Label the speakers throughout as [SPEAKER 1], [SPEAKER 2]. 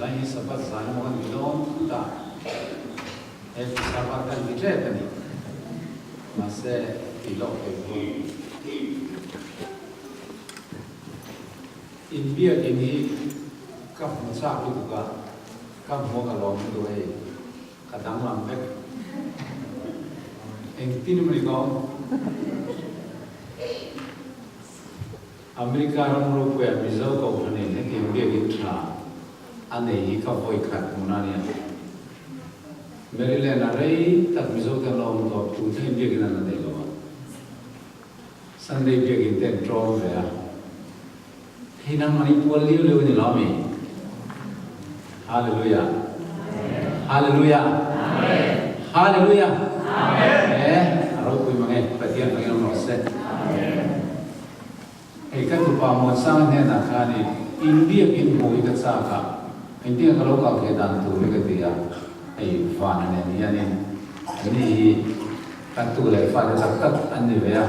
[SPEAKER 1] Zai hi Sabbath zan emaw kan ti dawn thut a, Happy Sabbath kan ti tep a ni. Mahse, tih loh theih pawh. Inbiakin hi ka hmu chak lutuk a, ka hmu a ka lawm lutuk hei, ka danglam vek. Engtin emaw ni ka awm? America ram ropuia Mizo kohhranin hetiang biakin tha a nei hi ka vawi khat hmun a nia. Maryland a rei tak Mizo te an la awm tawh, tun thlengin biakin an la nei lo a. Sunday biakin te an tlawm ve a. Hei nangmah hi pual liu liu a ni lo ami? Hallelujah! Hallelujah! Hallelujah! Eh, a ropui mang e, Pathian hmangin awm rawh se. Hei ka tupa Muansanga hnenah khan i inbiakin hmuh hi ka chak a, engtinge ka lo kal theih dan tur hi ka ti a, hei Vana nen hianin ani hi ka tu leh fate tak tak an ni ve a.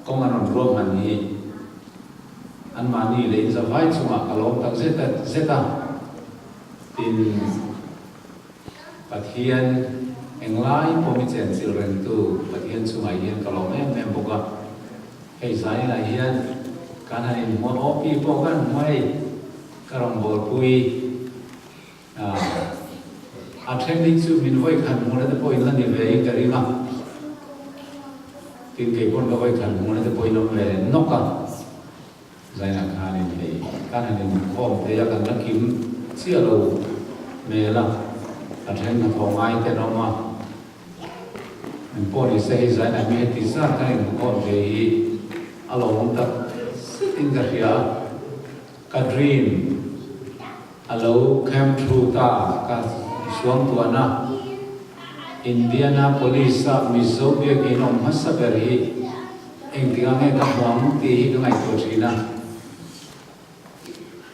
[SPEAKER 1] Kawng an rawn ruah hman hi anmahni leh inzavai chungah ka lawm tak zet zet a, tin Pathian englai pawh mi chenchilh rengtu Pathian chungah hian ka lawm em em bawk a, hei zainah hian kan han inhmuah awpi pawh kan hmu hei ka rawngbawlpui. A then hi chu min vawi khat hmuhna te pawhin la ni ve in ka ring a, tin kei pawn ka vawi khat hmuhna te pawhin awm ve nawk a, Zainah khanin hei kan han inkhawm thei a, kan la kim chiah lo hmel a, a then hnathawh ngai te an awm a, eng pawh ni se hei Zainah mi heti zat kan inkhawm thei hi a lawmawm tak zet in ka hria a, ka dream. A lo camp through ta ka suangtuahna Indianapolis a Mizo biakin awm hmasa ber hi engtikah nge ka hmu ang tih hi ka ngaihtuah thin a.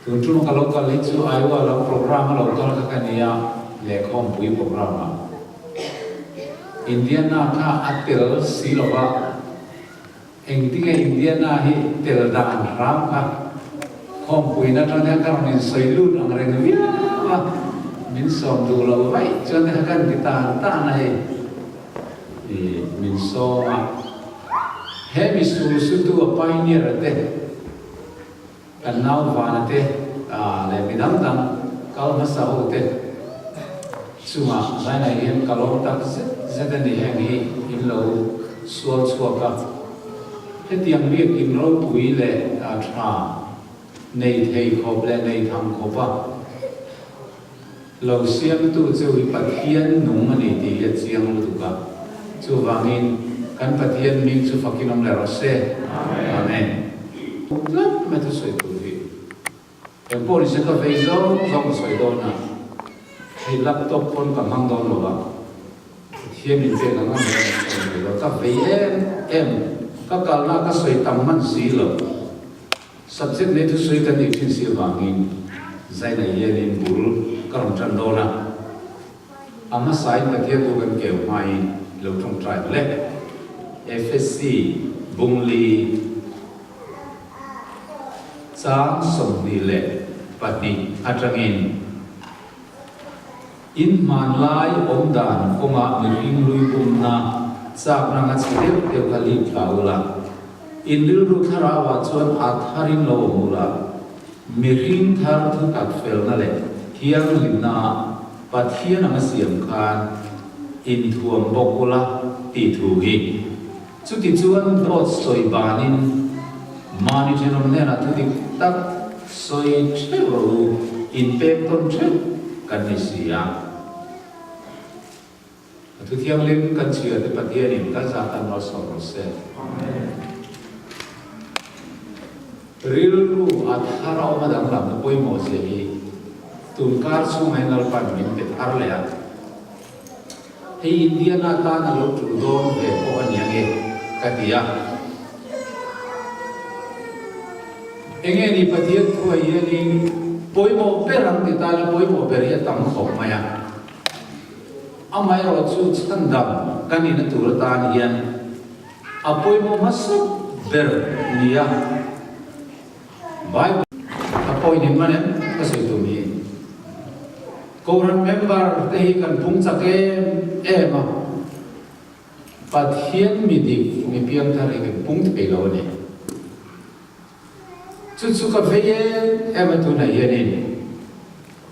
[SPEAKER 1] Tun tum ka lo kal hi chu Iowa lam program a lo kal kha ka nia, lehkhawmpui program ah. Indiana kha a tel si lova. Engtinge Indiana hi tel dan hram kha khawmpuina atang hian ka rawn insawi lut ang reng viau a, min sawm duh lo vaih chuan kha kan ti tan tan a hei i min sawm a, he mi sul sutu a pioneer a te kan nau vana te leh mi dang dang kal hmasa ho te chungah zainah hian ka lawm tak zet zet a ni heng hi in lo sual chhuak a, hetiang biakin ropui leh tha nei thei khawp leh nei tham khawp a lo siamtu chu hi Pathian nung a ni tih hi a chiang lutuk a, chuvangin kan Pathian hming chu fakin awm leh rawh se. Amen. Tlat mai thusawi tur hi. Eng pawh nise ka vei zawng zawng ka sawi dawn a, hei laptop pawn ka hmang dawn lo a, Pathian min pek ang a hmel ang ka rawn vei dawn, ka vei em em, ka kalna ka sawi tam hman si lo, subject nei thusawi ka nih thin si avangin Zaina hianin bul ka rawn tan dawn a, a hmasain Pathian thu kan keu hmain lo tawngtai mawle. FSC Bungli. Chang 22 atangin In hmanlai awmdan kawngah mihring lui bumna chakna nga chhe deuh deuh kha lip thla ula, in rilru thlarauah chuan a tharin lo awm ula, mihring thar thutak felna leh thianghlimna Pathian anga siam khan inthuam bawk ula tih thu hi. Chuti chuan dawt sawi banin mahni thenawm hnenah thu dik tak sawi theuh rawh u, inpek tawn theuh kan ni si a. A thu thianghlim kan chhiar te Pathianin kan zah tan malsawm rawh se. Rilru a thar a awm a danglamna pawimawh zia hi tunkar chhungah hian Lalpan min pe thar leh a. Hei Indiana tan a lo tul dawn ve pawh a nia nge ka ti a. Enge ni Pathian thuai hianin pawimawh ber ang ti tana pawimawh ber hi a tam khawp mai a. Amaherawh chu chhandam kan nihna tur atan hian a pawimawh hmasa ber nia. Bible. point in man em ka sawi tum hi. Kohhran member te hi kan pung chak em em a, Pathian mi dik mi piangthar hi kan pung thei lo a ni. Chu chu ka vei em em a tunah hianin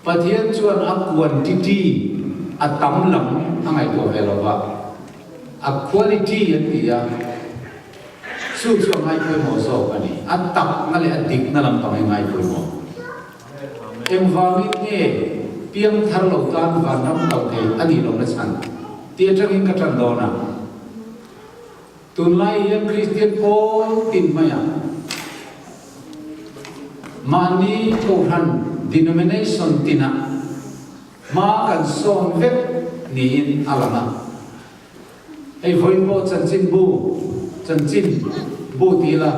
[SPEAKER 1] Pathian chuan a quantity a tam lam a ngaihtuah ve lo va, a quality an ti a, chu chu a ngaipawimawh zawk a ni. A takna leh a dikna lampang hi a ngaipawimawh. Engvangin nge piangthar lo tan vanram kal thei a nih lohna chhan tih atangin ka tan dawn a. Tunlai hian Kristian pawl tin maiah mahni kohhran denomination tinah hma kan sawn vek niin a lang a. Hei vawiin pawh chanchinbu, chanchin bu ti ila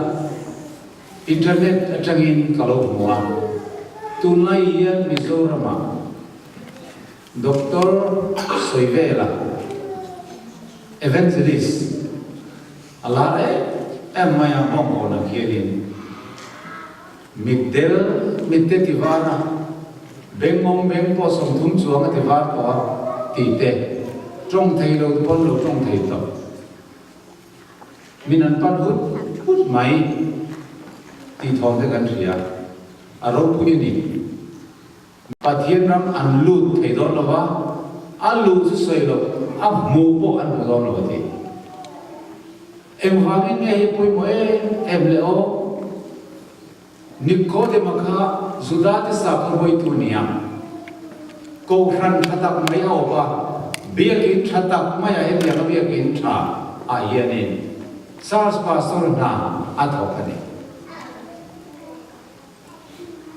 [SPEAKER 1] internet atangin ka lo hmu a. Tunlai hian Mizoramah Doctor Sawivela, Evangelist, a lar em em mai a bawngkawnah khianin mitdel mitte ti var a, bengawng beng pawh 30 chuang a ti var tawh a tih te, tawng thei lo te pawn lo tawng thei tawh. Min an pan hut hut mai tih thawm te kan hria, a ropui a ni. Pathian ram an lut thei dawn lo va, a luh chu sawi lo, a hmuh pawh an hmu dawn lo a ti. Engvangin nge hi pawimawh em em le aw? Nikodema kha Judate sakhaw hruaitu a ni a, Kohhran tha tak mai a awp a, biakin tha tak maiah hetianga biakin tha ah hianin Church Pastor hna a thawk a ni.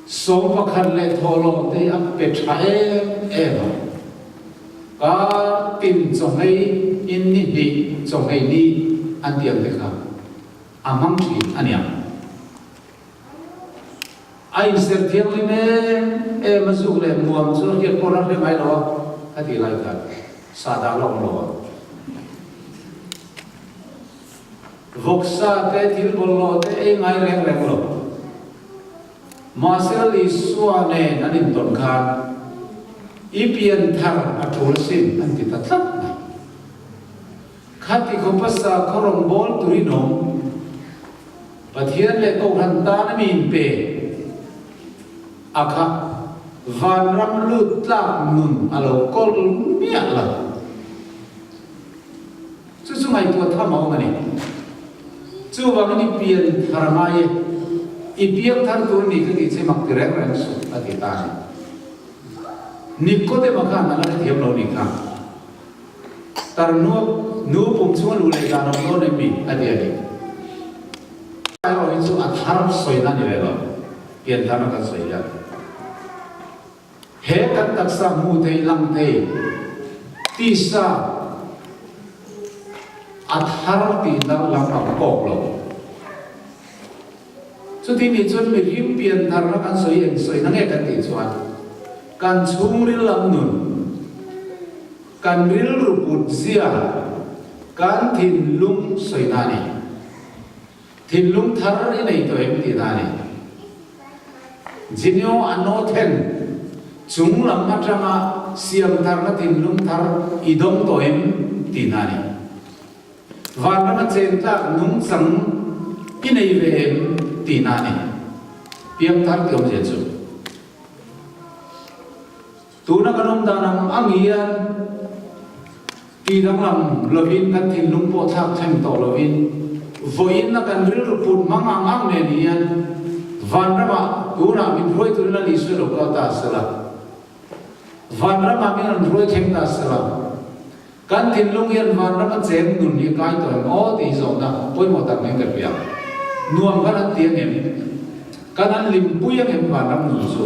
[SPEAKER 1] 11 leh thawhlawm te hi a pe tha em em a, kar tin chawhmei in ni hnih chawhmei ni an tih ang te kha a hmang thin a niang. A inserh thianghlim em em a zuk leh muam chu a hriat pawh a hre ngai lo a, ka tih lai khan sahdah la awm lo a. Vawksa te, thil bawlhhlawh te ei ngai reng reng lo. Mahse Isua nen an intawn khan i pian thar a tul asin an ti ta tlat mai. Khati khawpa sakhaw rawngbâwl turin awm Pathian leh Kohhran tana mi inpe a kha vanram lut tlak nun a lo kawl miah lo. Chu chu ngaihtuah tham a awm a ni. Chuvangin i pian thar a ngai e, i piang thar tur ni ka tih che mak ti reng reng suh a ti ta a ni. Nikodema khan a la hrethiam lo ni kha. Tarnuap nu pum chunga luh leh dan awm dawn em mi? a ti a ni. Erawh hi chu a thar sawina a ni ve lo, pian tharna kan sawi hian. He kan taksa hmu thei, lang thei, tisa a thar tihna lam ang kawk lo. Chuti nih chuan mihring pian tharna kan sawi eng sawina nge kan tih chuan kan chhungril lam nun, kan rilru put zia, kan thinlung sawina a ni. Thinlung thar i nei tawh em tihna a ni. Zinio a nawthen chung lam atanga siam tharna thinlung thar i dawng tawh em tihna a ni. Vanrama chen tlak nungchang i nei ve em tihna a ni. Piang thar ti awmzia chu. Tuna kan awm dan ang ang hian ti danglam lovin kan thinlung pawh thlak thleng tawh lovin vawiin a kan rilru put hmang ang ang nen hian vanramah tunah min hruai turin a Isua lo kal ta sela, vanramah min rawn hruai thleng ta sela, kan thinlung hian vanrama cheng nun hi kai tawh em aw tih hi zawhna pawimawh tak mai ka hria. Nuam kan han ti ang em? Kan han hlimpui ang em vanram nun chu?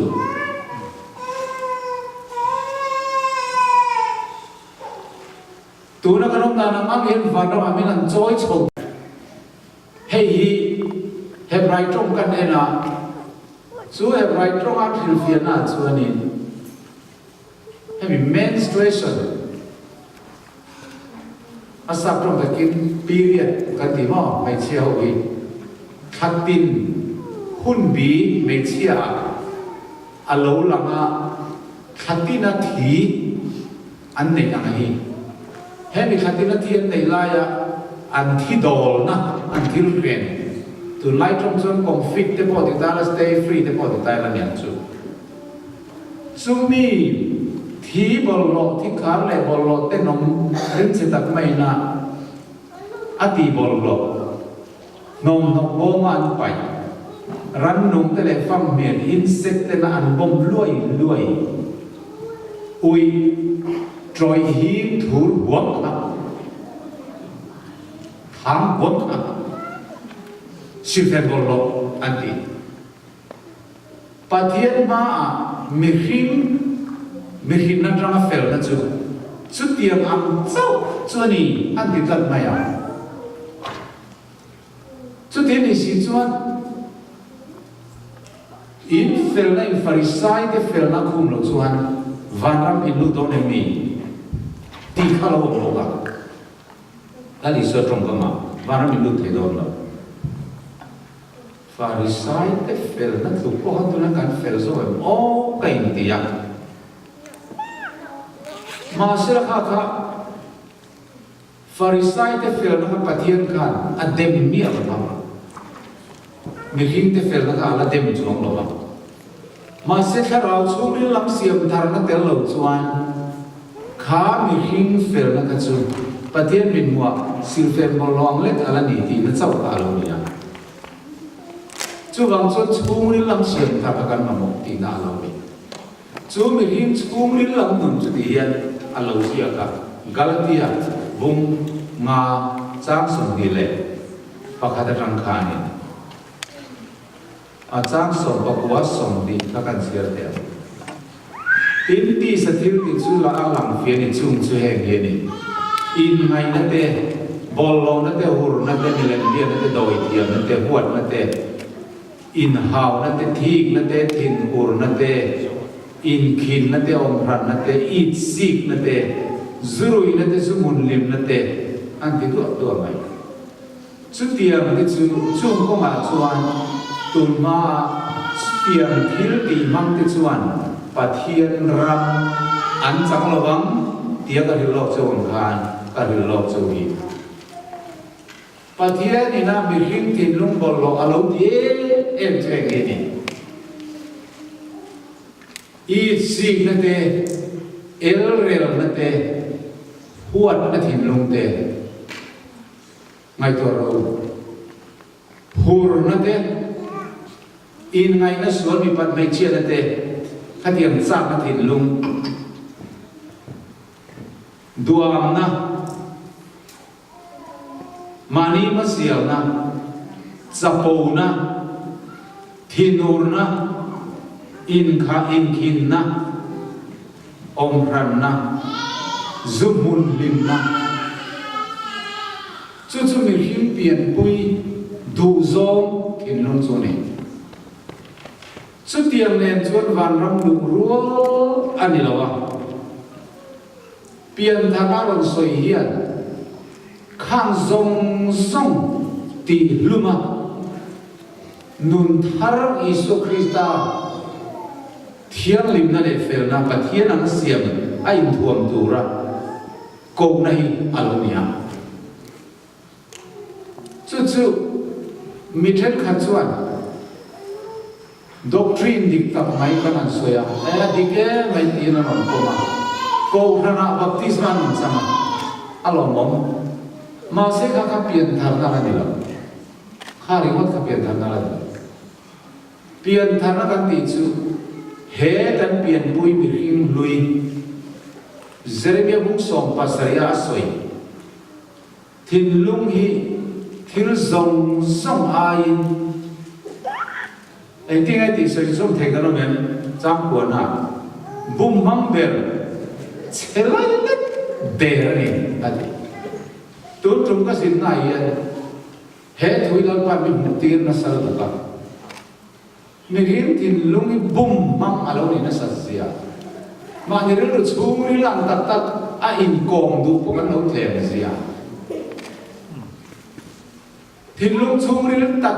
[SPEAKER 1] Tuna kan awm dan ang ang hian vanramah min an chawi chho. Hei hi Hebrai tawng kan en a, chu Hebrai tawnga hrilhfiahna chuanin hemi menstruation a sap tawng takin period kan ti maw hmeichhia ho hi thla tin hun bi hmeichhia ah. A lo lang a, thlatina thi an neih ang hi. Hemi thlatina thi an neih laia an thi dawlna an thil hren tunlai tawng chuan config te pawh ti ta ila, stay free te pawh ti ta ila niang chu. Chumi thi bawlhhlawh, thi khar leh bawlhhlawh tenawm rimchhe tak maina a ti bawlhhlawh. Hnawmhnawk bawma an paih, rannung te leh fanghmel, insect, tena an bawm luai luai, uih, tawih hing thur huam kha, thang huam kha, sihfen bawlhhlawh an ti. Pathian hmaah mihring mihrin atanga felna chu chutiang ang chauh chu a ni an ti tlat mai a. Chuti a nih si chuan in felna in Farisai te felna khum loh chuan vanram in lut dawn em ni tih kha lo awm bawk a. Lal Isua tawngkamah vanram in lut thei dawn lo. Farisai te felna tluk pawh khan tuna kan fel zawk em aw ka inti a. Mahsela kha kha Farisai te felna kha Pathian khan a dem miah lo va, mihring te felna kha a la dem chuang lo va. Mahse thlarau chhungril lam siam tharna tel lo chuan kha mihring felna kha chu Pathian mithmuah silfen bawlhhlawh ang lek a la ni tihna chauh kha a lo ni a. Chuvang chuan chhungril lam siam thar kha kan mamawh tihna a lo ni. Chu mihring chhungril lam nun chu tih hian a lo ziak a, Galatia bung nga chang 21 atang khanin a chang 19 20 kha kan chhiar teh ang. Tin, tisa thil tih chu la a lang fia ni chung chu heng hi a ni, Inngaihna te, bawlhhlawhna te, hurna te, milem biakna te, dawithiamna te, huatna te, inhauna te, thikna te, thinurna te, inkhinna te, awmhranna te, itsikna te, zuruihna te, zuhmunhlimna te an ti duah duah mai. Chutiang te chu chung kawngah chuan tun hmaa chutiang thil tih hmang te chuan Pathian ram an chang lo vang tia ka hrilh lawk cheu ang khan ka hrilh lawk cheu hi. Pathian ina mihring thinlung bawlhhlawh a lo ti em em chu eng nge ni? Itsikna te, elrelna te, huatna thinlung te, Ngaihtuah rawh u. Hurna te, inngaihna sual mipat hmeichhiatna te, khatiang chakna thinlung, duamna, mahni hmasialna, chapona, thinurna, inkhah inkhinna, Awmhranna, zu hmun hlimna, chu chu mihring pianpui duhzawng thinlung chu a ni. Chutiang nen chuan vanram luh rual a ni lo a. Pianthar a rawn sawi hian khang zawng zawng tih hluma nun thar Isua Krista Thianghlimna leh felna Pathian ang siam a inthuam tura kohna hi a lo ni a. Chu chu mi thenkhat chuan doctrine dik tak mai kan han sawi a, e a dik em mai tiin a rawn pawm a, Kohhranah baptisma an rawn chang a, a lawmawm. Mahse kha kha piantharna la ni lo. Kha ringawt kha piantharna la ni lo. Piantharna kan tih chu he kan pianpui mihring hlui Jeremia bung 70 a sawi thinlung hi thil zawng zawng aiin engtin nge tih sawi zawm thei kan awm em? Changkuana bum hmang ber chhe lai lek der a ni a ti. Tun tum ka zinna ah hian He thui Lalpa mi hmuh tir nasa lutuk a, mihring thinlung hi bum hmang a lo ni nasa zia. Mahni rilru chhungril ang tak tak a inkawm duh pawh kan lo tlem zia. Thinlung chhungril tak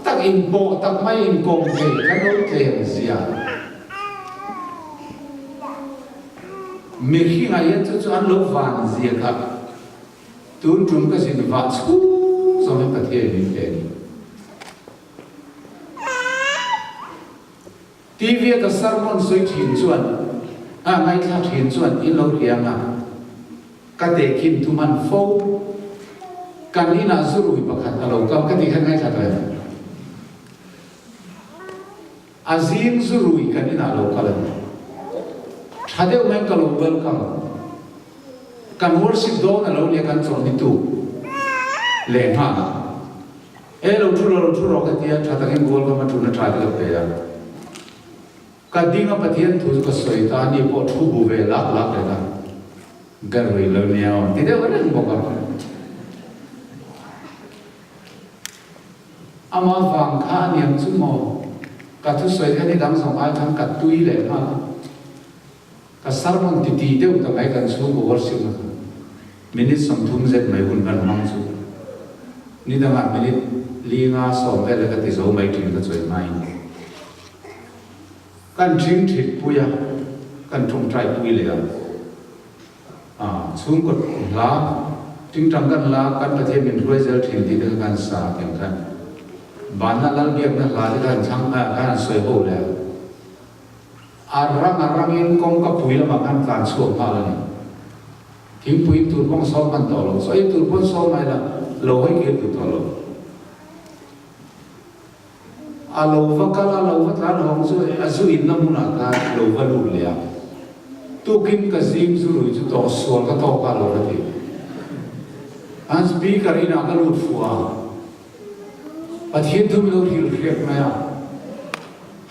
[SPEAKER 1] tak inpawh tak mai inkawm thei kan lo tlem zia. Mihringah hian chu chu an lo van zia kha tun tum ka zin vah chhung zawng hian Pathian in min pe a ni. TV a ka sermon sawi thin chuan a ngaithla thin chuan in lo hliang a, ka tehkhin thu hman fo. Kan inah zurui pakhat a lo kal ka tih khan ngaithla tawh em? A zing zurui kan inah lo kal a ni. Tha deuh maiin ka lo welcome. Kan worship dawn a lo nia kan chawlhni tuk leh nghal a. E lo thu rawh lo thu rawh ka tia tha takin welcome a thuna tha te ka pe a. Ka ding a Pathian thu chu ka sawi ta a ni pawh thu bu ve lak lak leh ta. Ka rui lo nia aw ti deuh reng bawk a. Amah vang kha a niang chu maw? Ka thusawi kha ni dang zawng ai khan ka tui leh nghal a. Ka sermon ti ti deuh ta mai kan chhungkaw worship na kha. Minute 30 zet mai hun kan hmang chu. Ni dangah minute li nga sawm vel ka ti zo mai thin ka chawi hmain. Kan thing thit pui a, kan tawngtai pui leh a. Chhungkaw hla tingtang kan la, kan Pathian min hruai zel thin tih te kha kan sa tiang khan banna Lalbiakna hla te kha an chhang khan an sawi ho leh a. A rang a rangin kawngka pui lamah khan tlan chhuak nghal a ni. Thingpui in tur pawng sawm hman tawh lo, saw in tur pawn sawm mai la, lo hawi kir duh tawh lo. A lo va kal a, lo va tlan hawng chu a zu inna hmunah khan lo va lut leh a. Tukin ka zing zu rui chu tawh sual ka tawk a lo va ti. An speaker inah ka lut fuh a, Pathian thu min lo hrilh hriat mai a,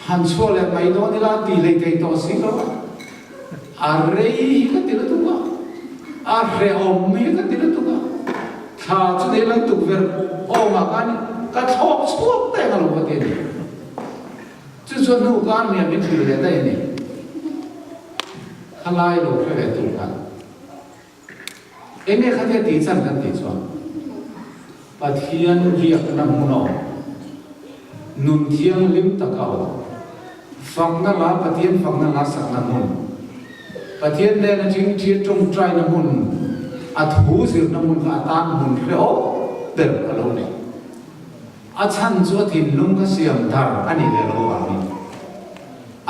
[SPEAKER 1] han chhuah leh mai dawn ila an ti hlei thei tawh si lo a, a rei hi ka ti lutuk a, a hrehawm hi ka ti lutuk a. Thla chu nei lo tukverh awmah khan ka thlawk chhuak daih ang lo ka ti a ni. Chu chuan hnu kar hniam min hrilh leh daih a ni. Khalai lo hre ve tur khan eng nge khatia tih chan kan tih chuan Pathian biakna hmun a awm, nun thianghlim taka a awm, fakna la Pathian fakna la sakna hmun, Pathian nena ṭingṭi ṭawngṭaina hmun, a thu zirna hmun kha a tan hmun hrehawm ber a lo nei. A chhan chu a thinlung kha siam thar a nih leh loh avangin.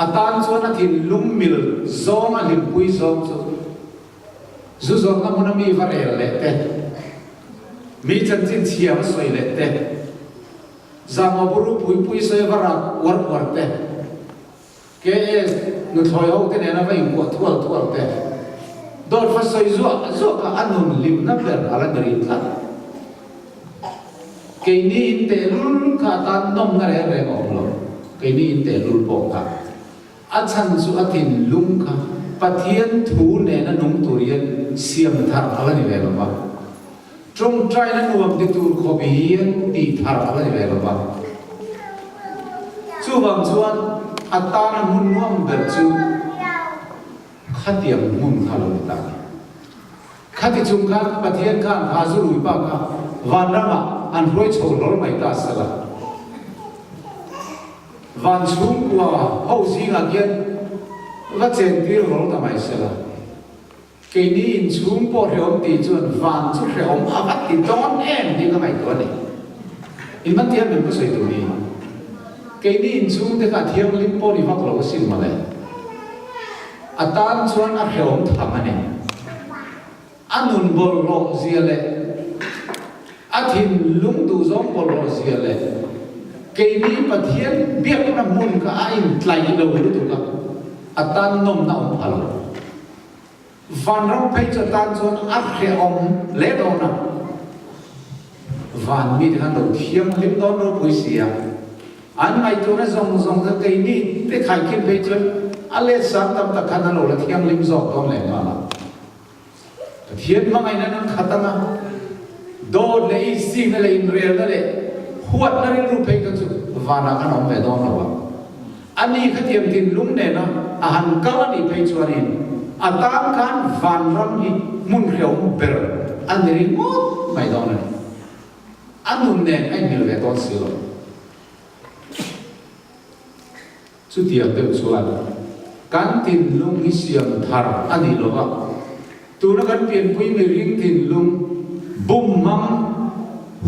[SPEAKER 1] A tan chuan a thinlung mil zawng a hlimpui zawng chu zu zawrhna hmuna mi va rel leh te, mi chanchin chhia va sawi leh te, zahmawh buru pui pui sawi va rak uar uar te, KS nuthlawi ho te nena va inkuah thual thual te, dawt va sawi zuah zuah kha a nun hlimna ber a la ni rih tlat. Keini in tehlul kha a tan nawmna reng reng a awm lo, keini in tehlul pawh kha a chhan chu a thinlung kha Pathian thu nena nung tur hian siam thar a la ni ve lo va, Tawngtaina nuam ti tur khawp hian tih thar a la ni ve lo va. Chuvang chuan a tana hmun nuam ber chu khatiang hmun kha lo ni ta a ni. Khati chung khan Pathian khan kha zu rui pa kha vanramah an hruai chho hlawl mai ta sel a. Van chhungkua ho zingah khian va chentir hlawl ta mai sel a. Keini inchhung pawh hrehawm tih chuan van chu hrehawm a va ti dawn em tih ka ngaihtuah a ni. In man thiam em ka sawi tur hi? Keini inchhung te kha a thianghlim pawh ni vak lo asin mawle. A tan chuan a hrehawm tham a ni. A nun bawlhhlawh zia leh a thinlung duhzawng bawlhhlawh zia leh keini Pathian biakna hmun kha a intlaih lo lutuk a, a tan nawmna awm pha lo. Vanram phei chu a tan chuan a hrehawm hle dawn a, van mite khan lo thianghlim dawn ropui si a, an ngaihtuahna zawng zawng chu keini te khaikhin phei chuan a let sang tam tak khan an lo la thianghlim zawk dawn leh nghal a. Pathian hmangaihna nan khat anga dawt leh insikna leh inrelna leh huatna rilru phei kha chu vanah khan a awm ve dawn lo a. Ani khatiang thinlung nena a han kal a nih phei chuanin a tan khan vanram hi hmun hrehawm ber a ni ringawt mai dawn a ni. A nun nen a inmil ve dawn si lo. Chutiang deuh chuan. Kan thinlung hi siam thar a ni lo va, tuna kan pianpui mihring thinlung bum hmang,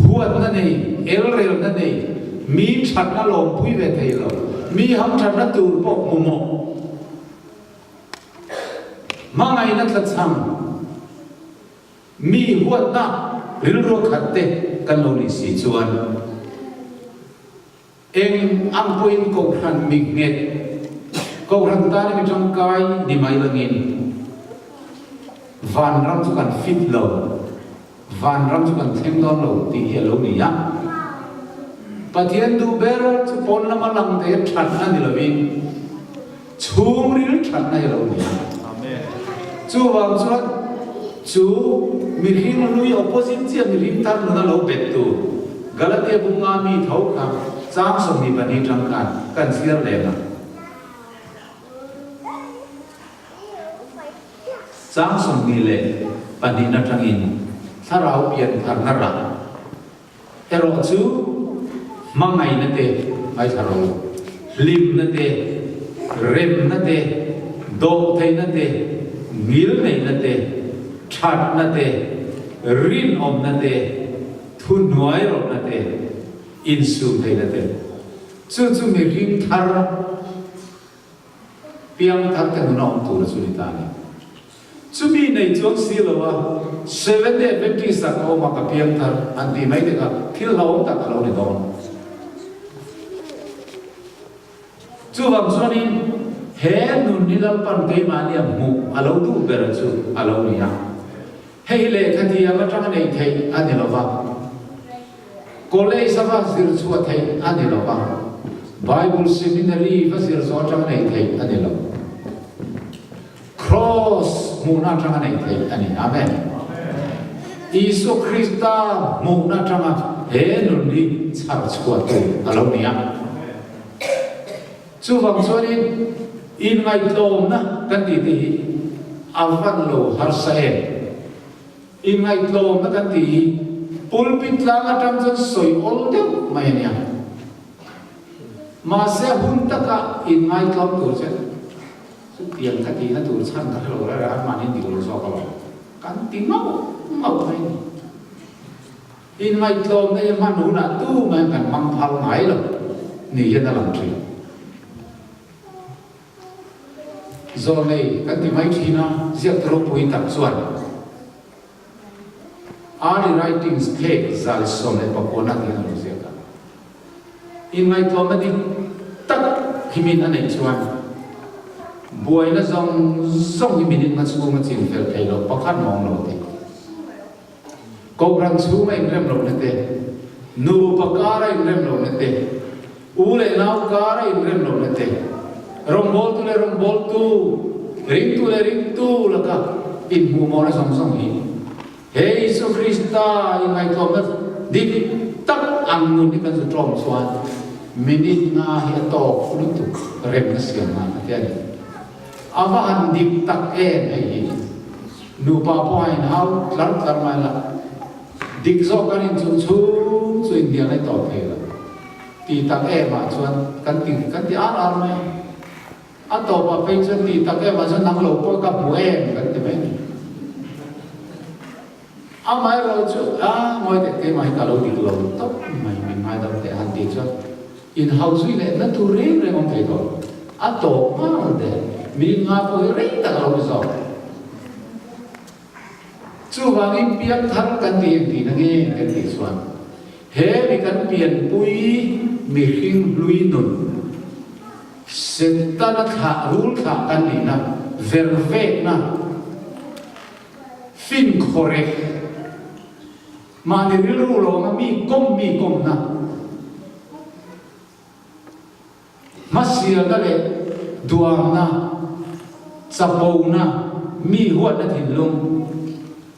[SPEAKER 1] huatna nei, elrelna nei, mi thatna lawmpui ve thei lo, mi hamthatna tur pawh hmu mawh, hmangaihna tlachham, mi huatna rilru khat te kan lo nih si chuan, Eng ang pawhin Kohhran mi nghet, Kohhran tana mi tangkai ni mai langin vanram chu kan fit lo, vanram chu kan thleng dawn lo tih hi a lo ni a. Pathian duh ber chu pawn lama lang te that a ni lovin chhungril thatna hi a lo ni a. Chuvang chuan chu mihring hlui opposite chiah mihring thar nuna lo bet tu Galatia bunga mi tho kha chang 22 tang khan kan chhiar leh ang. Chang 22 atangin thlarau pian tharna rah Erawh chu hmangaihna te ngaithla ro, hlimna te, remna te, dawhtheihna te, ngilneihna te, thatna te, rinawmna te, thuhnuairawhna te, insumtheihna te, chu chu mihring thar, Piangthar te nuna awm tur chu ni ta a ni. Chumi nei chuang si lo a, Seventh Day Adventist ah ka awm a, ka piangthar an tih mai te kha thil hlauhawm tak a lo ni dawn. Chuvang chuanin he nun hi Lalpan keimahnia hmuh a lo duh ber chu a lo ni a. Hei hi lehkha thiam atanga neih theih a ni lo va, college a va zir chhuah theih a ni lo va, Bible seminary va zir zawh atanga neih theih a ni lo. Cross hmuhna atanga neih theih a ni. Amen. Isua Krista hmuhna atanga he nun hi chhar chhuah tur a lo ni a. Chuvang chuanin inngaihtlawmna kan tih te hi a van lo harsa em? Inngaihtlawmna kan tih hi pulpit tlang atang chuan sawi awl deuh mai a nia. Mahse hun taka inngaihtlawm tur chuan chutiang ka tihna tur chhan ka hre lo reng reng a, mahni dik lo zawk alawm kan ti ngauh ngauh mai a ni. Inngaihtlawmna hi hman hunah tumah kan hmang phal ngai lo ni hian a lang thin. Zawlnei kan ti mai thin a, ziak ropui tak chuan Early Writings phek 119 tiin a lo ziak a. Inngaihtlawmna dik tak hi min a neih chuan buaina zawng zawng hi minute hma chhunga chin fel thei loh pakhat mawng lo ti. Kohhran chhunga inrem lohna te, nupa kara inrem lohna te, u leh nau kara inrem lohna te, rawngbawltu leh rawngbawltu, ringtu leh ringtu laka inhmuhmawhna zawng zawng hi he Isua Krista inngaihtlawmna dik tak ang nun hi kan zu tlawm chuan minute nga hi a tawk lutuk remna siam nan a ti a ni. A va han dik tak em hei hi. Nupa pawh a inhau tlar tlar mai la, dik zawk kan inchuh chhung chu inhnial a tawp thei lo. Ti tak em ah chuan kan ti kan ti ar ar mai a. A tawpah phei chuan ti tak em ah chuan nang lo pawh ka hmu em kan ti mai a ni. Amaherawh chu a ngawi teh keimah hi ka lo dik lo tawp mai min ngaidam teh han tih chuan inhau zui leh na tur reng reng awm thei tawh a tawp nghal teh min nga pawh hi rei tak a lo ni zawk. Chuvangin piangthar kan tih eng tihna nge kan tih chuan he mi kan pianpui mihring hlui nun Setana thlah rul thlah kan nihna vervekna Finkhawrek, mahni rilru lawnga mi kawm mi kawmna, hmasialna leh duamna, chapona, mi huatna thinlung,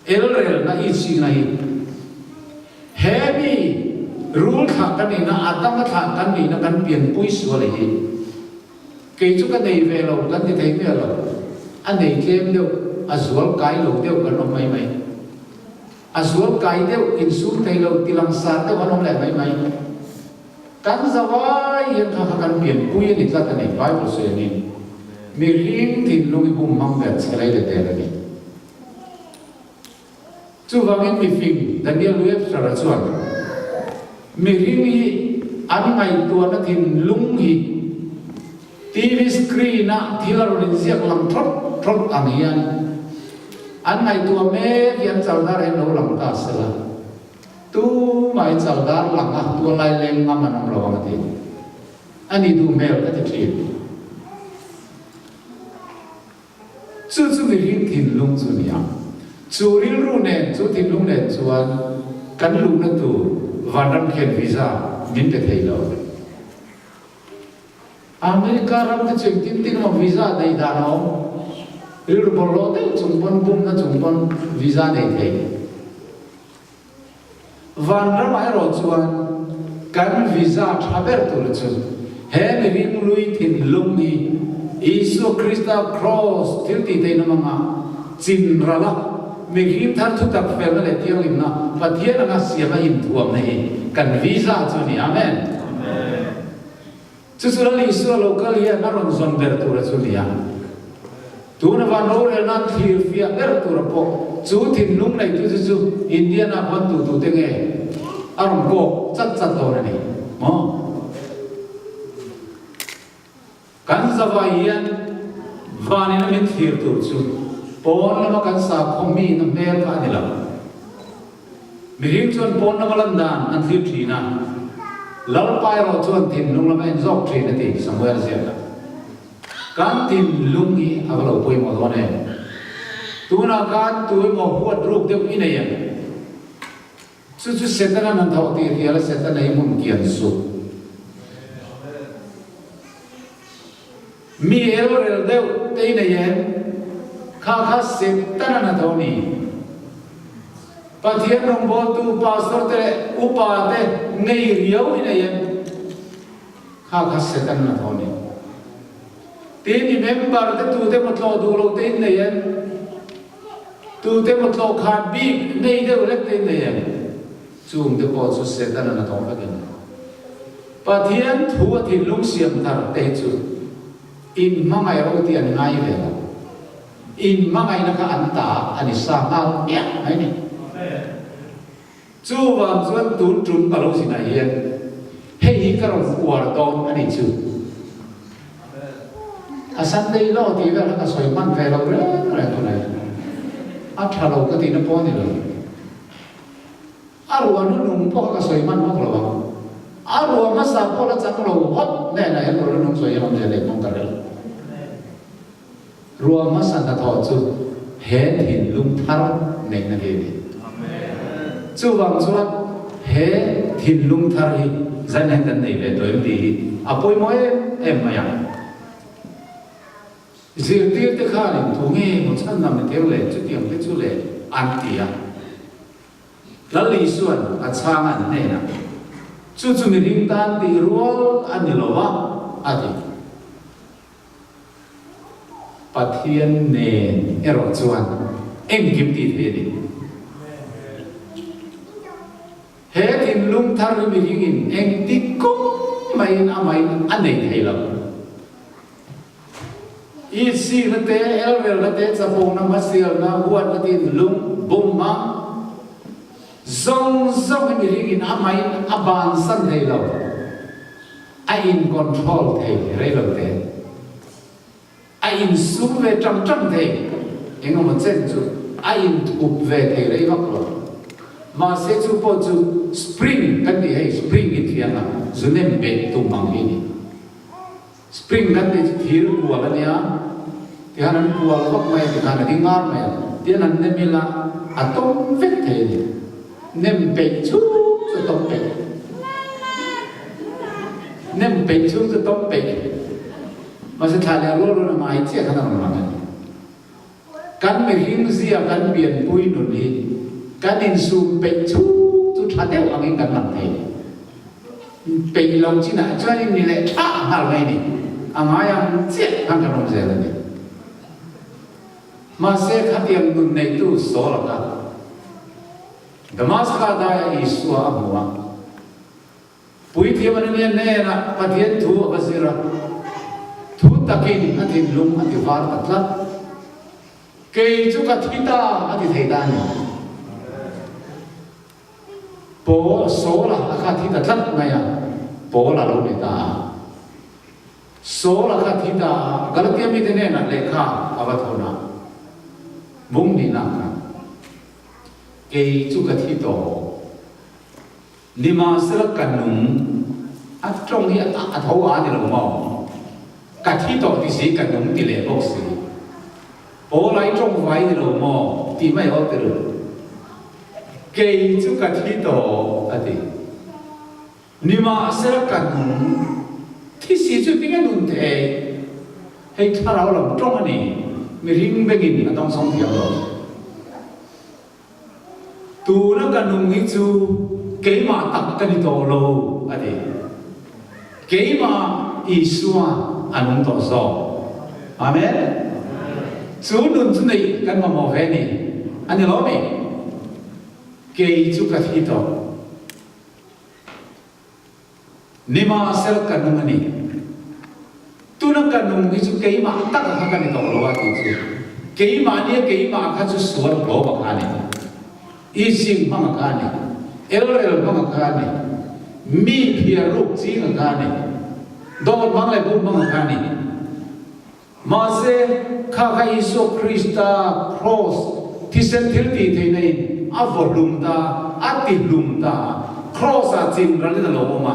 [SPEAKER 1] elrelna itsikna hi he mi rul thlah kan nihna, Adama thlah kan nihna kan pianpui sual hi. Kei chu ka nei ve lo, kan ti thei miah lo. A nei tlem deuh, a zual kai lo deuh kan awm mai mai. A zual kai deuh, insum thei lo, ti langsar deuh an awm leh mai mai. Kan zavai hian kha kha kan pianpui a ni tlat a ni, Bible sawi angin. Mihring thinlung hi bum hmang ber chhe lei let der a ni. Chuvangin mifing Daniel Webster-a chuan, Mihring hi an ngaihtuahna thinlung hi TV screen-a thil a rawn inziak lang thawt thawt ang hian an ngaihtuah mek hi an chaldar hian lo lang ta se la, tumah hi chaldar lang a tualai leng ngam an awm lo ang a ti. A ni duh hmel ka ti thin. Chu chu mihring thinlung chu ni ang. Chu rilru nen, chu thinlung nen chuan kan luhna tur vanram khian visa min pe thei lo. America ram te chu engtin tin emaw visa neih dan a awm. Rilru bawlhhlawh deuh chung pawn, bumna chung pawn visa nei thei. Vanramah erawh chuan kan visa tha ber tur chu he mihring lui thinlung hi Isua Krista Kraws thil tih theihna hmanga chin ral a, mihring thar thutak felna leh thianghlimna Pathian anga siam a inthuamna hi kan visa chu a ni. Amen. Chu chu Lal Isua lo kal hian a rawn zawn ber tura chu nia. Tuna van rorel nan thlir fiah ber tura pawh chu thinlung neitu chu chu Indiana huan tu tute nge a rawn kawk chat chat dawn a ni maw? Kan zavai hian vanin a min thlir tur chu pawn lama kan sakhaw mi na hmel kha a ni lo. Mihring chuan pawn lama lan dan an thlir thin a, Lalpa erawh chuan thinlung lam a en zawk thin a ti, Samuel ziak a. Kan thinlung hi a va lo pawimawh dawn em? Tunah khan tu emaw huat ruk deuh i nei em? Chu chu Setana nan thawh tih rial a Setana hi hmun kian suh. Mi elrel deuh te i nei em? Kha kha Setana na tho ni. Pathian rawngbawltu pastor te leh upa te ngei riau i nei em? Kha kha Setana na tho ni. Tin i member te tute maw tlawh duh lo te in nei em? Tute maw tlawh khat bik nei deuh hlek te in nei em? Chung te pawh chu Setana na tawh vek a ni. Pathian thu a thinlung siam thar te hi chu in hmangaih ro tih an ngai ve lo. In hmangaihna kha an ta a ni sa nghal miah mai ni. Chuvang chuan tun tum ka lo zinah hian hei hi ka rawn uar dawn a ni chu. A Sunday law tih vel kha ka sawi hman ve lo reng reng tunah hian. A tha lo ka tihna pawh a ni lo. A ruah nu nung pawh kha ka sawi hman vak lo ang. A ruah hmasa pawh la chang lo hawt hnenah hian ruah nu nung sawi hian awmzia neih hmang ka rel. Ruah hmasa hnathawh chu he thinlung thar neihna hi a ni. Chuvang chuan he thinlung thar hi zain hian kan nei ve tawh em tih hi a pawimawh em em mai ang. Zirtirte khanin thu nge maw chhan nam i theu le chutiang te chu le an ti a. Lal Isua'n a chhang an hnenah, Chu chu mihring tan tih rual a ni lo a, a ti. Pathian nen erawh chuan engkim tih theih a ni. He thinlung thar hi mihringin engti kawng maiin amahin a nei thei lo. Isina te, elrelna te, chapona, hmasialna, huatna thinlung, bumhmang zawng zawng hi mihringin amahin a bansan thei lo, a in control thei rei lo te. A insum ve ṭang ṭang thei, eng emaw chen chu a inthup ve thei rei vak lo. Mahse chu pawh chu spring kan tih hei, spring i thiang a, zu nem beh tum ang hi a ni. Spring kan tih chu thir kual a nia, tihian an kual vak mai a, tikhan a ding ngar mai a, tihian an nem ila a tawm vek thei a ni. Nem peih chhung chu tawm peih. Nem peih chhung chu tawm peih. Mahse thla leh rual rual a ngai chiah khan a rawn lang a ni. Kan mihring zia kan pianpui nun hi kan insum peih chhung chu tha deuh angin kan lang thei. Peih lo chinah chuanin ni leh tha nghal mai a ni. A ngai ang chiah khan kan awm zel a ni. Mahse khatiang nun neitu Saul-a kha Damaska daia Isua a hmu a. Puithiam Anania hnenah Pathian thu a va zir a. Thu takin a thinlung a ti var ta tlat. Kei chu ka thi ta a ti thei ta a ni. Paul, Saul-a a kha thi ta tlat mai a, Paul a lo ni ta a. Saul-a kha thi ta a, Galatia mite hnenah lehkha a va thawn a, bung hnihna khan, Kei chu ka thi tawh. Nimahsela ka nung a tawng hi a tho a ni lo maw? Ka thi tawh ti si, ka nung ti leh bawk si. Paul ai tawng vai ni lo maw? tih mai aw ti ru. Kei chu ka thi tawh a ti. Nimahsela ka nung thi si chu tinge nun thei? Hei thlarau lam tawng a ni, mihring bengin a dawngsawng thiam lo. Tuna ka nung hi chu keimah tak ka ni tawh lo, a ti. Keimah Isua a nung tawh zawk. Amen. Chu nun chu neih kan mamawh ve ni. A ni lo mi? Kei chu ka thi tawh. Nimahsela ka nung a ni. Tuna ka nung hi chu keimah tak a kha ka ni tawh lo a tih chu keimah nia keimah kha chu sual hlawm a kha a ni. Ising hmang a kha a ni. Elrel hmang a kha a ni. Mi phiar ruk ching a kha a ni. Dawt hmang leh bum hmang a kha a ni. Mahse, kha kha Isua Krista kraws thisen thil tih theihna in a vaw hlum ta, a ti hlum ta a, kraws ah chin ral in a lo awm a,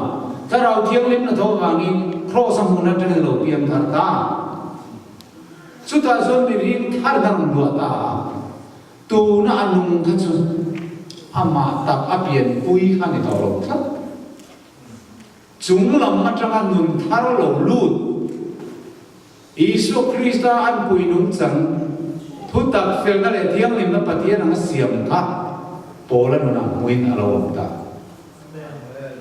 [SPEAKER 1] Thlarau Thianghlim hnathawh avangin kraws a hmun atangin a lo piang thar ta. Chutah chuan mihring thar in a rawn luah ta a, tuna a nung kha chu amah tak a pianpui kha a ni tawh lo tlat. Chung lam atanga nun thar lo lut Isua Krista an pui nungchang thutak felna leh thianghlimna Pathian anga siam kha Paula nunah hmuin a lo awm ta.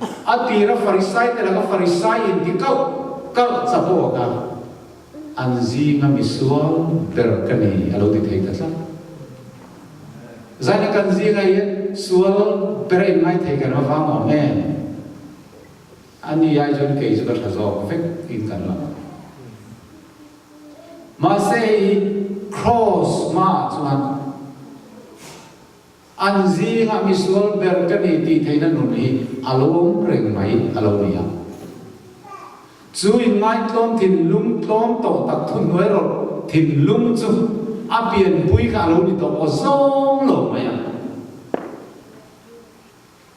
[SPEAKER 1] A tira Farisai te laka Farisai inti kauh kalh chapawh kha an zinga misual ber ka ni a lo ti thei ta tlat. Zaina kan zingah hian sual ber a inngai thei kan va vang awm em? A ni ai chuan kei chu ka tha zawk vek in kan lang. Mahse hei hi Kraws hmaah chuan an zingah misual ber ka ni tih theihna nun hi a lo awm reng mai a lo ni a. Chu inngaihtlawm thinlung tlawm tawh tak thuhnuai rawh thinlung chu a pianpui kha a lo ni tawh aw zawng lo mai a.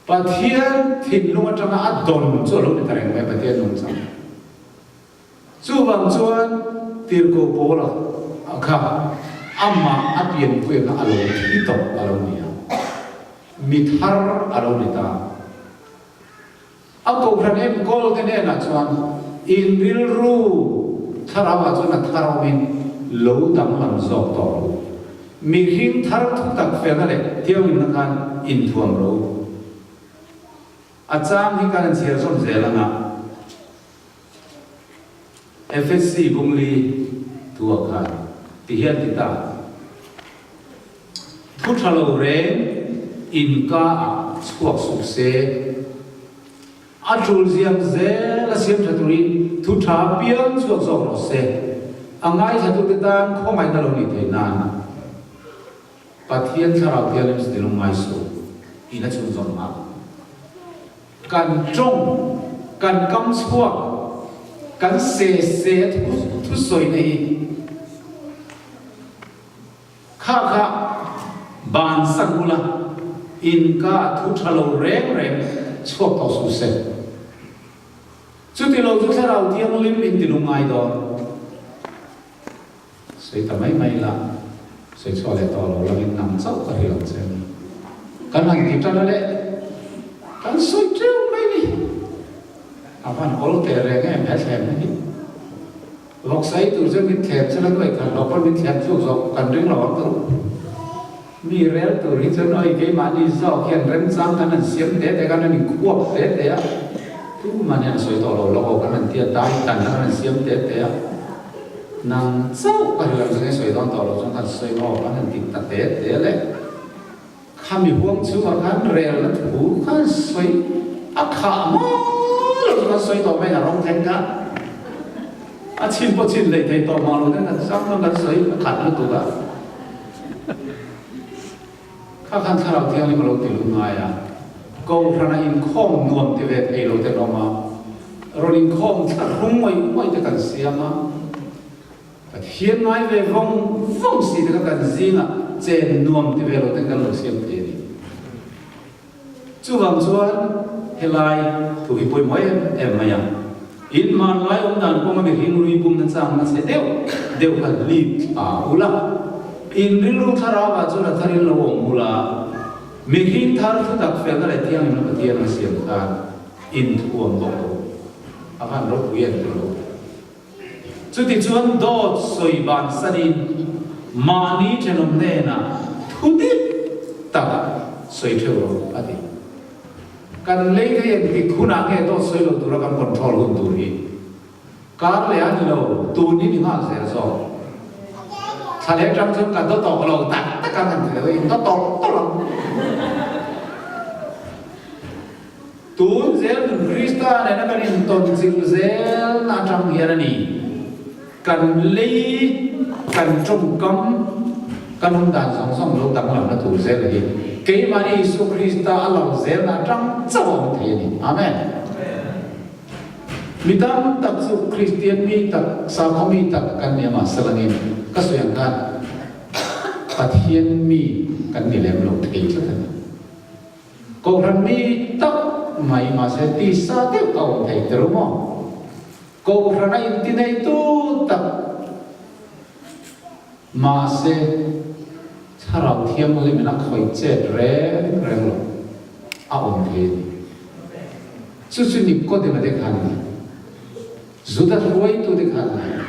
[SPEAKER 1] Pathian thinlung atanga a dawn chu a lo ni ta reng mai Pathian nungchang. Chuvang chuan Tirhkoh Paula kha amah a pianpui kha a lo thi tawh a lo ni a, mi thar a lo ni ta. A kohhran enkawl te hnenah chuan in rilru thlarauah chuan a thar awmin lo danglam zawk tawh rawh u. Mihring thar thutak felna leh thianghlimna khan inthuam rawh u. A chang hi kan inchhiar zawm zel ang a. FSC Bungli tua khan ti hian ti ta. Thu tha lo reng inka ah chhuak suh se. A tul ziam zel a siam tha turin thu tha piang chhuak zawk rawh se. A ngaithlatute tan khawngaihna lo nih theih nan Pathian Thlarau Thianghlim chu tilung ngai suh in a chhunzawm nghal. Kan tawng, kan kam chhuak, kan se se a thusawina hi Kha kha bansan ula, inka thu tha lo reng reng chhuak tawh suh se. Chuti lo chu Thlarau Thianghlim in ti lungngai dawn. Sawi ta mai mai la, sawi chhuah leh tawh lo langin nang chauh ka hrilh ang che a ni. Kan han ti tan a leh, kan sawi teuh mai ni. A van awl teh reng em he thlemna hi. Vawksai tur chuan min thlem sela nuai khat lo pawn min thlem chuk zawk kan ring lo ang tur. Mi rel tur hi chuan awi keimahni zawk hian remchang kan han siam te te kan han inkhuap te te a, tuman hian a sawi tawh lo lo aw kan han tia dai tan kan han siam te te a, nang chauh ka hrilh ang chu nge sawi dawn tawh lo chuan kan sawi aw kan han ti ta te te leh. Khami huang chhungah khan relna thu kha an sawi a khah maw lo chu kan sawi tawh mai a rawng thleng kha. A chhin pawh chhin hleih thei tawh mang lo ten kan sang chuan kan sawi a khat lutuk a. Kha khan Thlarau Thianghlim a lo ti lut ngai a, Kohhrana inkhawm nuam ti ve thei lo ten awm a, rawn inkhawm thla hrung ngawih ngawih te kan siam a, Pathian ngai ve vawng vawng si te kha kan zingah chen nuam ti ve lo ten kan lo siam thei a ni. Chuvang chuan helai thu hi pawimawh em em mai a, in hmanlai awm dan kawnga mihring lui bumna chang na chhe deuh deuh kha lip thla ula, in rilru thlarauah chuan a tharin lo awm ula, mihring thar thutak felna leh thianghlimna Pathian a siam khan inthuam bawk lo a van ropui em tih lo. Chutichuan dawt sawi bansanin mahni thenawm hnenah thu dik tak sawi theuh rawh a ti. Kan lei thei engtik hunah nge dawt sawi lo tura kan control hun tur hi? Kar leh a ni lo, tun hi ni nghal zel zawk. Thla leh atang chuan ka daw tawh lo tak tak ang an ti lo, in daw tawlh tawlh ang. Tun zel nun Krista nena kan intawn chilh zelna atang hian a ni. Kan lei, kan tawngkam, kan awm dan zawng zawng lo danglamna tur zel hi keimahni Isua Krista a lang zelna atang chauh a awm thei a ni. Amen. Mi tam tak chu Kristian mi tak, sakhaw mi tak kan ni a mahse langin ka sawi ang khan Pathian mi kan ni lem lo thei tlat a ni. Kohhran mi tak mai mahse tisa deuh a awm thei tel maw? Kohhran a inti neitu tak mahse Thlarau Thianghlimin a khawih chet reng reng lo a awm thei a ni. Chu chu Nikodema te khan a ni. Juda hruaitute khan a ni.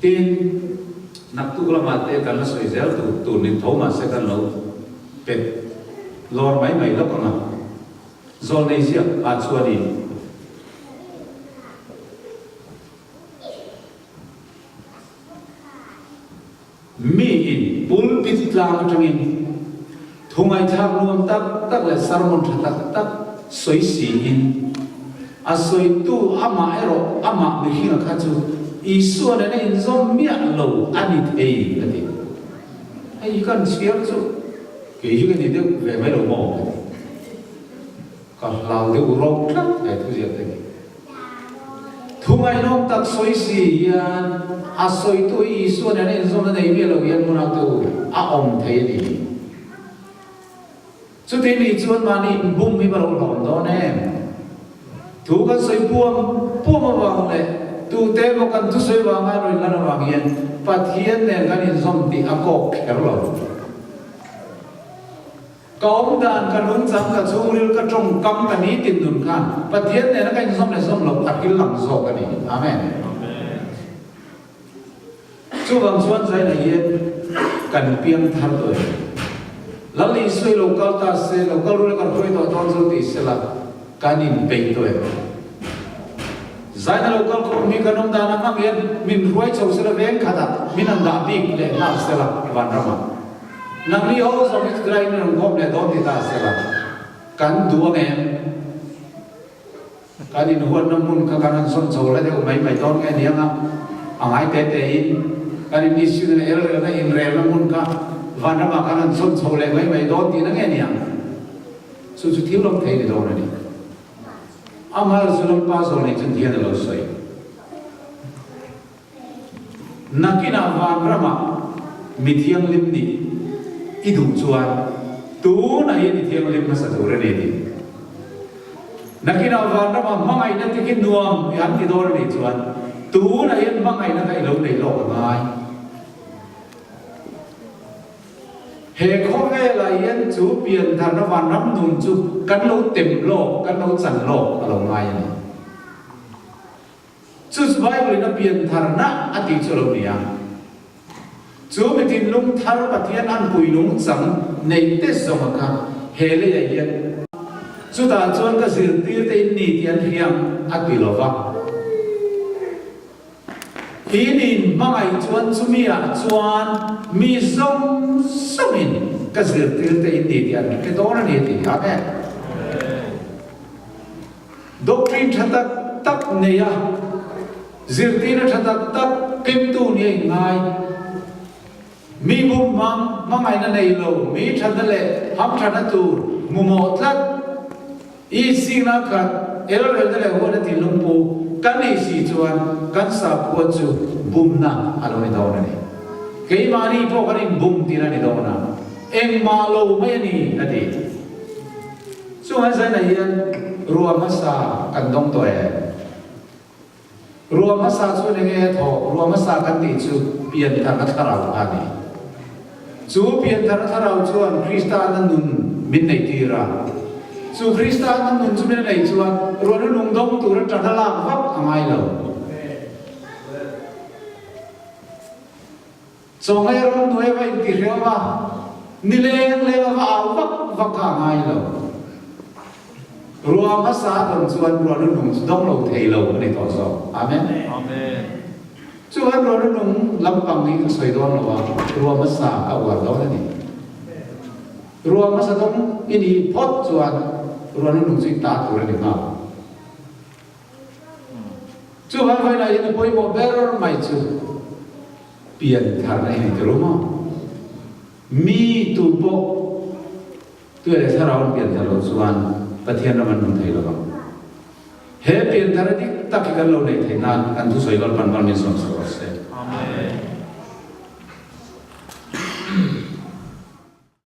[SPEAKER 1] Tin, naktuk lamah te kan la sawi zel tur tur nin tho mahse kan lo pet lawr mai mai lawk ang a, zawlnei ziak ah chuanin miin pulpit tlang atangin thu ngaihthlak nuam tak tak leh sermon tha tak tak sawi siin a sawitu amah erawh amah mihringa kha chu Isua nena inzawm miah lo a ni thei a ti. Hei hi kan chhiar chu kei hi ka ni deuh ve mai lo maw ka ti. Ka hlau deuh rawk tlat he thuziak te hi. Thu ngaihnawm tak sawi si hian a sawitu hi Isua nena inzawmna nei miah lo hian hmunah tu a awm thei a ni. Chuti ni chuan mahni inbum hi va lo hlawm dawn em? Thu kan sawi puam puam avang leh tute emaw kan thusawi vanga rawn inlan avang hian Pathian nen kan inzawm tih a kawk kher lo. Ka awm dan, ka nungchang, ka chhungril, ka tawngkam, ka nitin nun khan Pathian nena ka inzawm leh zawm loh a hil lang zawk a ni. Amen. Chuvang chuan zainah hian kan piang thar tawh em? Lal Isua i lo kal ta se, lo kal rula kan hruai tawh dawn chu ti sela kan inpeih tawh em? Zaina lo kal khawm hi kan awm dan ang ang hian min hruai chho sela veng khatah min han dah bik leh nghal sela vanramah. Nangni ho zawng hi chutilai in rawn khawm leh dawn ti ta sela kan duh ang em? Kan inhuatna hmun kha kan han sawn chho la deuh mai mai dawn nge ni anga a ngai te te in kan in issue na elrelna inrelna hmun kha vanramah kan han sawn chho leh mai mai dawn tihna nge ni ang? Chu chu thil awm thei ni dawn a ni. Amah chu Lalpa zawlnei chuan hian a lo sawi. Nakinah vanramah mi thianghlim nih i duh chuan tunah hian i thianghlim hmasa tur a ni tih. Nakinah vanramah hmangaihna te khi nuam i han ti dawn a nih chuan tunah hian hmangaihna kha i lo nei lawk a ngai. He khawvelah hian chu piantharna vanram nun chu kan lo tem lawk, kan lo chan lawk a lo ngai a ni. Chu chu Bible in a piantharna a tih chu a lo ni a. Chu mi thinlung thar Pathian an pui nungchang neih te zawnga kha he leiah hian chutah chuan ka zirtirte in ni tih an hriang a ti lo va. In in hmangaih chuan chumi ah chuan mi zawng zawngin ka zirtirte in ni tih an hre dawn a ni a ti. Amen. Doctrine tha tak. tak nei a, zirtirna tha tak tak kengtu nia inngai. Mi bum hmang, hmangaihna nei lo, mi thatna leh hamthatna tur hmu mawh tlat. I singna khat elrelna leh huatna thinlung pu kan nih si chuan kan sakhua chu bumna a lo ni dawn a ni. Keimahni pawh kan inbum tihna a ni dawn a, engmah lo mai a ni a ti. Chungah zainah hian ruah hmasa kan dawng tawh em? Ruah hmasa chuan eng nge a thawh? Ruah hmasa kan tih chu piantharna thlarau kha a ni. Chu piantharna thlarau chuan Krista-na nun min neihtir a. Chu Krista-na nun chu min a neih chuan ruahna lungdawng tura ṭan a lak vak a ngai lo. Chawnghei ram hnuai va intihriau va, nileng leng a va au vak vak kha a ngai lo. Ruah hmasa a dawn chuan ruah lunung chu dawng lo thei lo a ni tawh zawk. Amen.
[SPEAKER 2] Amen.
[SPEAKER 1] Chuan ruah lunung lampang hi ka sawi dawn lo a, ruah hmasa ka uar dawn a ni. Ruah hmasa dawng i nih phawt chuan ruah lunung chu i ta tur a ni nghal. Chu vanvainah hian a pawimawh ber mai chu piantharna hi ni tir awm a. Mi tu pawh tui leh thlarau an pianthar loh chuan Pathian ram an hmu thei lo vang. He pianthar dik tak hi kan lo neih theih nan kan thusawi Lalpan mal min sawm sak rawh se.